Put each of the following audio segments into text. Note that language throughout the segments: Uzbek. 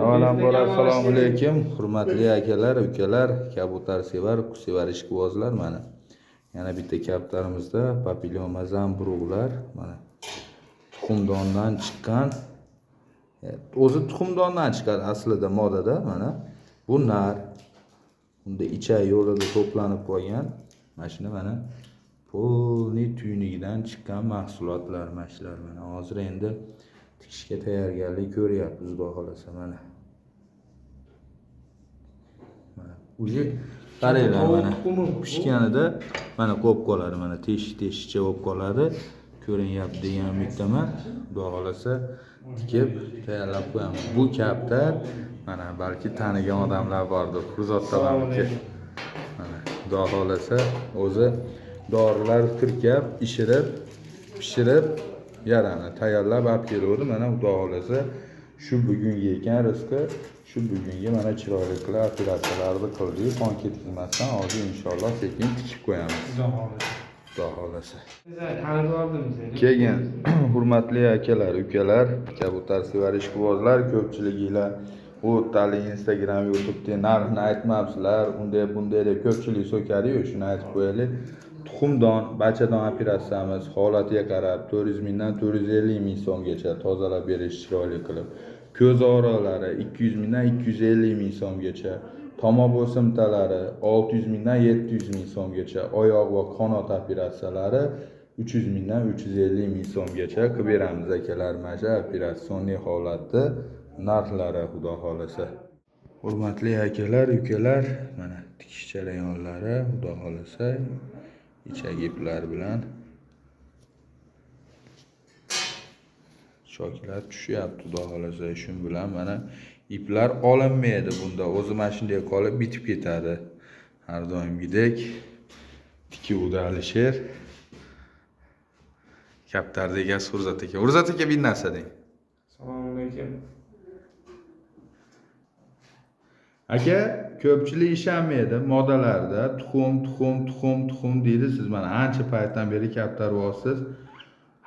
Avvalambor assalomu alaykum, hurmatli akalar, ukalar, kabutarsevar, qushsevar ishqibozlar. Mana yana bitta kaptarimizda papilloma zamburug'lar mana tuxumdondan chiqqan. O'zi tuxumdondan chiqadi aslida modada. Mana bu nar. Unda ichak yo'lida to'planib qolgan. Mana shuni mana polniy tuynigidan chiqqan mahsulotlar mana shular mana hozir endi tikishga tayyorgarlik ko'ryapmiz, xudo xohlasa mana. Mana уже qaranglar, mana pishganida mana qo'yib qoladi, mana teshik teshikcha bo'lib qoladi. Ko'rinyapti degan umiddaman. Xudo xohlasa tikib tayyorlab qo'yamiz. Bu kaptar mana balki tanigan odamlar bordir. Xurzod talamniki. Mana xudo xohlasa o'zi dorilar tirkab, ishirib, pishirib, yarani tayyorlab olib keluvdi. Mana xudo xohlasa shu bugungi ekan rizqi, shu bugungi mana chiroyli qilib operatsiyalarni qildik, qon ketkazmasdan hozir inshaalloh sekin tikib qo'yamiz. Xudo xohlasa. Xudo xohlasa. Tanib oldim seni. Keyin hurmatli akalar, ukalar, kabutarsevar ishqibozlar, ko'pchiliginglar u tali Instagram, YouTube'da narxini aytmabsizlar, unday bunday deb ko'pchilik so'kadi-yu, shuni aytib qo'yaylik. Tuxumdon, bachadon operatsiyamiz holatiga qarab 400 mingdan 450 ming so'mgacha tozalab berish chiroyli qilib. Ko'z og'riqlari 200 mingdan 250 ming so'mgacha, tomoq o'simtalari 600 mingdan 700 ming so'mgacha, oyoq va qanot operatsiyalari 300 mingdan 350 ming so'mgacha qilib beramiz akalar. Mana shu operatsionniy holatda narxlari xudo xohlasa. Hurmatli akalar, ukalar, mana tikish jarayonlari xudo xohlasa ichak iplar bilan choklar tushyapti xudo xohlasa. Shu bilan mana iplar olinmaydi bunda. O'zi mana shunday qolib bitib ketadi. Har doimgidek tikuvda Alisher. Kaptarda egasi Xurzat aka. Xurzat aka bir narsa deng. Assalomu alaykum. Aka, ko'pchilik ishonmaydi modalarda tuxum, tuxum, tuxum, tuxum deydi. Siz mana ancha paytdan beri kaptarvozsiz.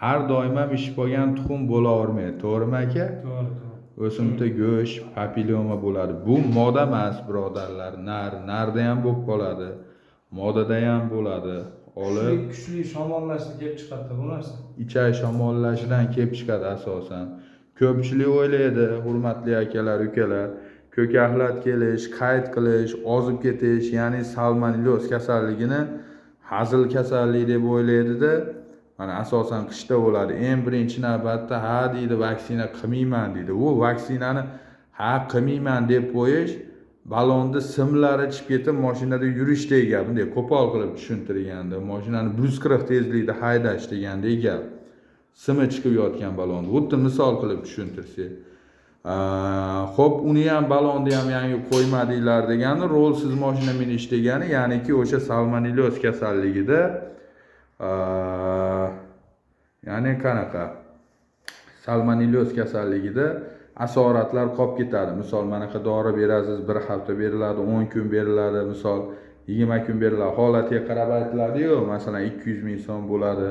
Har doim ham ishib qolgan tuxum bo'lavermaydi. To'g'rimi aka? To'g'ri, to'g'ri. O'simta go'sht, papilloma bo'ladi. Bu moda emas, birodarlar. Nar, narda ham bo'lib qoladi. Modada ham bo'ladi. Olib kuchli shamollashdan kelib chiqadi bu narsa. Ichak shamollashidan kelib chiqadi asosan. Ko'pchilik o'ylaydi, hurmatli akalar, ukalar, ko'kaxlat kelish, qayt qilish, ozib ketish, ya'ni salmonelloz kasalligini hazil kasallik deb o'ylaydida, mana asosan qishda bo'ladi. Eng birinchi navbatda ha deydi, vaksina qilmayman deydi. U vaksinani ha qilmayman deb qo'yish balonni simlari chiqib ketib mashinada yurishdek gap. Bunday qo'pol qilib tushuntirganda, mashinani 140 tezlikda haydash degandek gap. Simi chiqib yotgan balonni xuddi misol qilib tushuntirsak. Xo'p, uni ham balonni ham yangi qo'ymadinglar degani, rolsiz mashina minish degani, ya'niki o'sha salmonelloz kasalligida ya'ni qanaqa salmonelloz kasalligida asoratlar qolib ketadi. Misol manaqa dori berasiz, bir hafta beriladi, 10 kun beriladi, misol 20 kun beriladi. Holatiga qarab aytiladi-yu, masalan 200 ming so'm bo'ladi,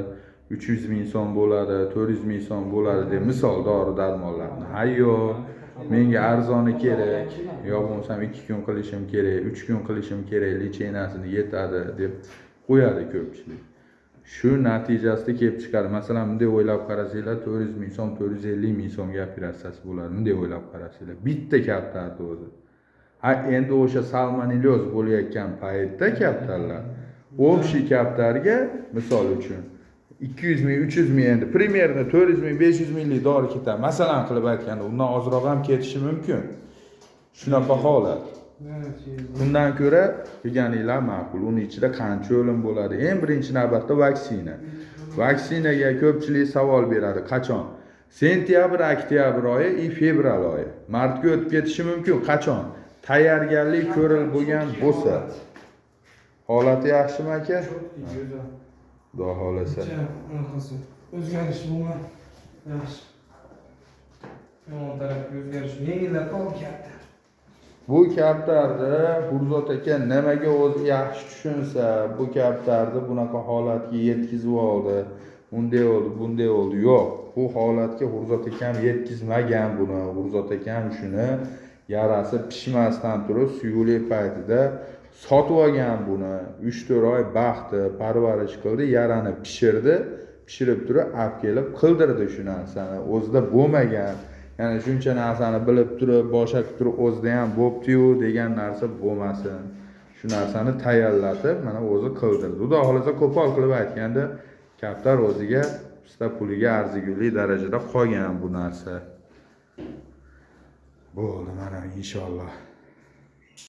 300 ming so'm bo'ladi, 400 ming so'm bo'ladi deb misol dori darmonlarni. Ha yo'q, menga arzoni kerak, yo bo'lmasam 2 kun qilishim kerak, 3 kun qilishim kerak, lecheniyasini yetadi deb qo'yadi ko'pchilik. Shu natijasida kelib chiqadi. Masalan, bunday o'ylab qarasanglar, 400 ming so'm, 450 ming so'mga operatsiyasi bo'ladi. Bunday o'ylab qarasanglar, bitta kaptarni o'zi. Ha, endi o'sha salmonelloz bo'layotgan paytda kaptarlar, общий kaptarga misol uchun 200 ming, 300 ming, endi примерно 400 ming, 500 minglik dori ketadi. Masalan qilib aytganda, undan ozroq ham ketishi mumkin. Shunaqa holat. Bundan ko'ra qilganinglar ma'qul. Uni ichida qancha o'lim bo'ladi? Eng birinchi navbatda vaksina. Vaksinaga ko'pchilik savol beradi. Qachon? Sentyabr, oktyabr oyi va fevral oyi. Martga o'tib ketishi mumkin. Qachon? Tayyorgarlik ko'rilib bo'lgan bo'lsa. Holati yaxshimi aka? Go'zal. Xudo xohlasa. O'zgarish bo'lmadi. Yaxshi. Yomon tarafga o'zgarish yengillab qoldi katta. Bu kaptarni Xurzod aka nimaga o'zi yaxshi tushunsa, bu kaptarni bunaqa holatga yetkazib oldi. Unday bo'ldi, bunday bo'ldi. Yo'q, bu holatga Xurzod akam yetkazmagan buni. Xurzod akam shuni Yarasi pishmasdan turib, suyuqlik paytida sotib olgan buni. 3-4 oy baxti, parvarish qildi, yarani pishirdi, pishirib turib olib kelib qildirdi shu narsani. O'zida bo'lmagan, ya'ni shuncha narsani bilib turib, boshqa qilib turib o'zida ham bo'pti-yu degan narsa bo'lmasin. Shu narsani tayyorlatib, mana o'zi qildirdi. Xudo xohlasa, qo'pol qilib aytganda, kaptar o'ziga pista puliga arzigulik darajada qolgan bu narsa. Bo'ldi, mana inshaalloh.